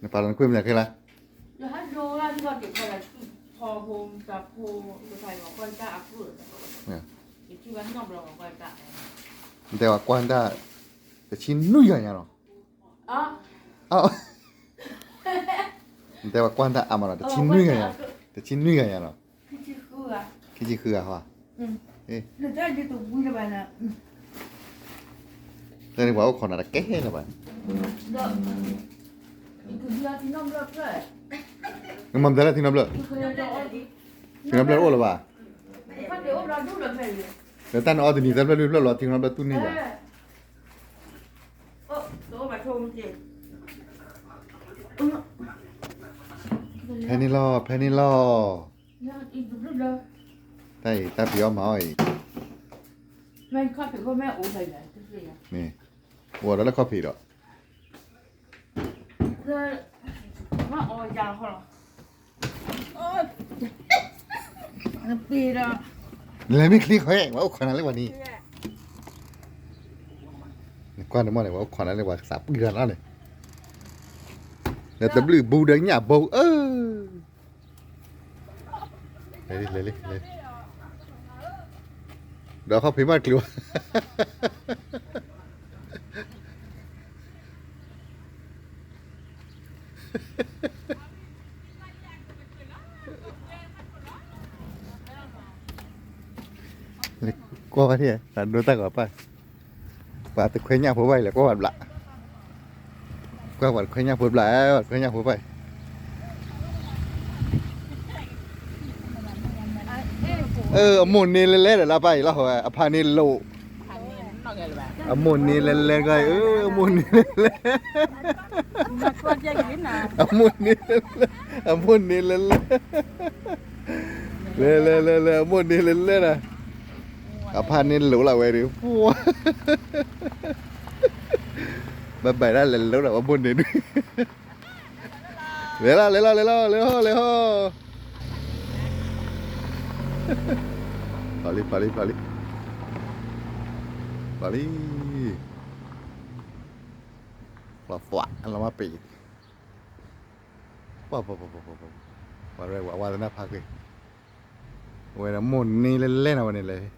နပာ်လီၤနကွၢ်မနုၤခဲလၢာ်, နတဲဝဲကွၢ်တၢ် တဆံနွံဂၤညါလီၤ, နတဲဝဲကွၢ်တၢ်အါမးလီၤ, တဆံနွံဂၤညါ, တဆံနွံဂၤညါလီၤ, ခံဆံဃုဂၤဟီ, တၢ်န့ၣ်ပှၤအိၣ်ခိးနၤတကဲလၢၤဘၣ်, မၤမတၤလၢထံနီၣ်ဘျၢၣ်, ထံနီၣ်ဘျၢၣ်တအိၣ်လၢၤဘၣ်, ဒီးတၢ်နအီၣ်တနံၤသၢဖျၢၣ်လွံၢ်ဖျၢၣ်လီၤ ထံနီၣ်ဘျၢၣ်တူၢ်န့ၢ်ယၤ, ဖဲန့ၣ်လီၤ ဖဲန့ၣ်လီၤ, တၢ်အံၤတၢ်ဖံးအီၣ်မၤအီၣ်အံၤ, အိၣ်ဒီးလၢခီၣ်ဖံးဒီး လဲၤမ့ၢ်ချံဃဲ ပှၤအိၣ်ခိးနၤလၢပှၤန့ၣ်, နကွၢ်န့ၣ်မ့ၢ်န့ၣ် ပှၤအိၣ်ခိးနၤလၢပှၤသးပှံၢ်တၢ်လီၤန့ၣ်, ဒီးတဘျုးဘူးဒီးညၣ်ဘိ, အၢ လဲၤလံ လဲၤလံ လဲၤလံ, ဒီးခီၣ်ဖံးမးတချုးဘၣ် ကွၢ်ဘၣ်ထံၣ် တၢ်ဒိတၢ်ဂီၤပၢ်, ပှၤတခွဲညၣ်ဖိဘၣ်အံၤလဲၣ် ကွၢ်ဝဲတဘျး, ကွၢ်ပှၤတခွဲညၣ်ဖိတဘျး, ပှၤတခွဲညၣ်ဖိဘၣ်အံၤ အမိၢ်န့ၢ်လဲၤလဲၤဒီးလၢပၢ်အံၤလီၤ, အဖါန့ၢ်လိာ်, အမိၢ်န့ၢ်လဲၤလဲၤတဂၤအံၤ, အမိၢ်န့ၢ်လဲၤလဲၤ, အမိၢ်န့ၢ်လဲၤလဲၤ, အမိၢ်န့ၢ်လဲၤလဲၤ, လဲၤလဲၤလဲၤလဲၤ အမိၢ်န့ၢ်လဲၤလဲၤဒီး, အဖါန့ၢ်လိာ်လၢဝဲဒီး, ဘၣ်ဘၣ်ဒၣ်လဲၤလိာ်ဒီး အမိၢ်န့ၢ်ဒုး လဲၤလီၤ လဲၤလီၤ လဲၤလီၤ လဲၤဟီၣ် လဲၤဟီၣ်, ဖျိလံ ဖျိလံ ဖျိလံ, ဖျိလံ, လီၤသွးလီၤမၢ်ပ့ၤ, ပှၤ ပှၤ ပှၤ ပှၤ ပှၤ ဝဲဝဲသနၢ်ဖးကွံာ်, အဝဲဒၣ်မိၢ်န့ၢ်လဲၤလဲၤနီၤဝဲန့ၣ်လဲၤ